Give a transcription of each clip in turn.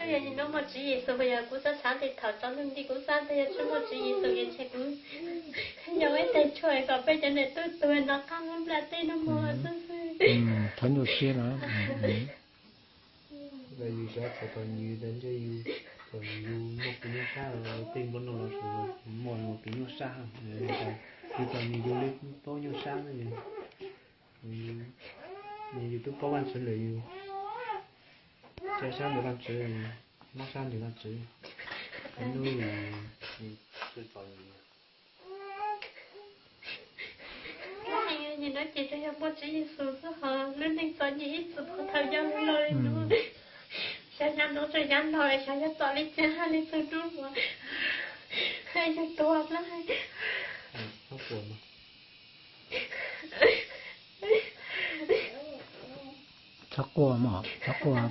Yog nim no muaj Tswv Yexus, yog kuv xav xav tias thaum tsaus ntuj nti kuv xav tias yog tsis muaj Tswv Yexus ces ntshe kuv yog ib teg tshuaj kom peb cov niam tub tuag nrov qab lub nplaj teb no mus xwb. Txhob nyuaj siab no. Yus xav txog thaum yus tas ntshe yus, thaum yus muaj kev nyuaj sab, tej npua no los muaj kev nyuaj sab, yus txom nyem yus li paub nyuaj sab na. Yus twb paub Vajtswv lawm, yus txhob sab ntawm Vajtswv, mob sab ntawm Vajtswv. Hnub twb txom nyem. Nim no ces yog muaj Tswv Yexus xwb ho lub neej txom nyem ib txwm puag thaum yau los li no. Xyov yav no tseem yav no, xyov yog txom li cas hais li txog hnub uas yog tuag na. Txhob quaj mog, txhob quaj.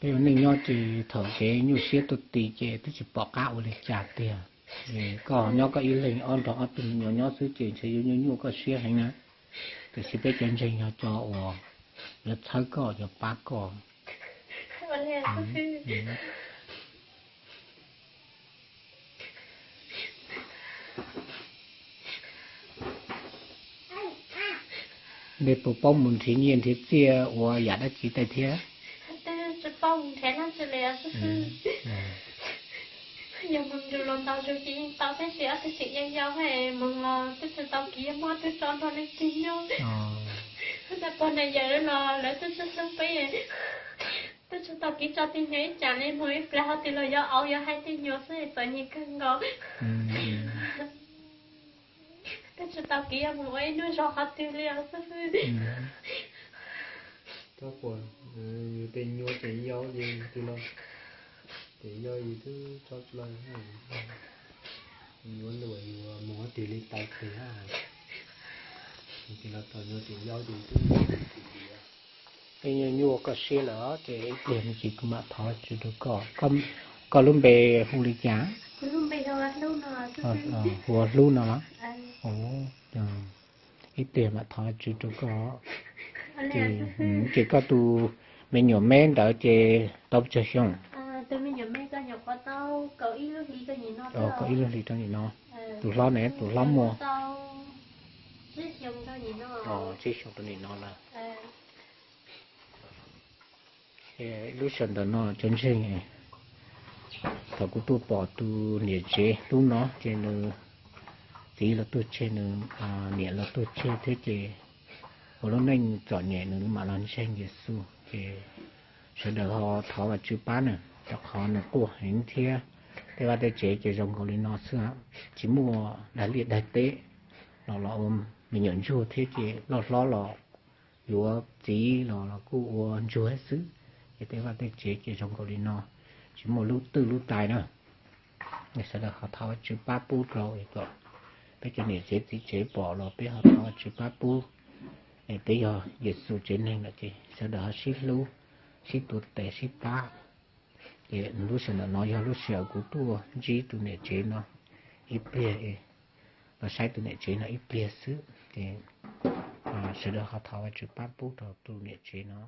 Peb ua neej nyob ces thaum kev nyuaj siab tuaj ti ces twb tsis pom qab ua li cas tiag. Koj nyob koj ib leeg, ob nrog ob tug me nyuam nyob xwb ces ntshe yuav nyuaj nyuaj koj siab heev na. Tiam sis peb cov ntseeg yog cov uas yuav txhawb koj, yuav pab koj. Nej puas paub mus nrhiav nyiaj nrhiav txiaj ua yam dab tsi tej thiab? Tsis paub mus nrhiav dab tsi li. Yog mus nrug los ntaus zug ces yeej tau, tab sis ob tug tseem yau yau, mus los twb tsis tau kiv muab twb tso nrog leej twg nyob. Tej pog niam yawm los lawv twb tsis xeeb peb, twb tsis tau kiv tso tej nyuag ib tsam li, mus ib pliag ho twb los yog auv yog hais tej nyuag xwb, txom nyem kawg nkaus. Twb tsis tau kiv mus ua ib hnub zog qhov twg li os xib fwb. Txhob quaj, yus tej nyuag tseem yau ces twb los, tseem yau yus twb tso los, yuav luag yuav mus qhov twg li tau kiag. Ces los txog nyuag tseem yau ces twb, tej nyuag nyuaj koj siab lawm ces ib pliag me ntsis kuv mam thov Vajtswv rau koj. Koj lub npe hu li cas? Hu ua Hlub no los? Ib pliag mam thov Vajtswv rau koj. Ces koj tus me nyuam me ntawd ces tau pes tsawg xyoo? Kaum ib lub hlis rau nim no. Tus hlob ne, tus hlob muaj tsib xyoo rau nim no lawm. Lub sij hawm ntawm no cov ntseeg, thaum kuv tuaj pom tus niam tsev Hlub no ces nws txiv los tuag tseg, nws niam los tuag tseg thiab ces ua lub neej txom nyem nws mam los ntseeg Yexus ces sawv daws ho thov Vajtswv pab na, rau qhov nws quaj heev thiab tej vaj tej tsev ces zoo nkaus li no xwb, tsis muaj dag liaj dag teb los los ua me nyuam ntsuag thiab ces loj hlob los yuav txiv los los kuj ua ntsuag xwb, ces tej vaj tej tsev ces zoo nkaus li no, tsis muaj lub twj lub tais na. Sawv daws ho thov Vajtswv pab pub rau kom peb cov niam tsev txiv tsev pom los peb ho thov Vajtswv pab pub. Peb yog Yexus tsev neeg lawm ces sawv daws ho sib hlub, sib tuav tes sib pab. Ces lub sij hawm ntawm no yog lub sij hawm kuv tuaj ntsib tus niam tsev no ib pliag, los saib tus niam tsev no ib pliag xwb ces sawv daws ho thov Vajtswv pab pub rau tus niam tsev no.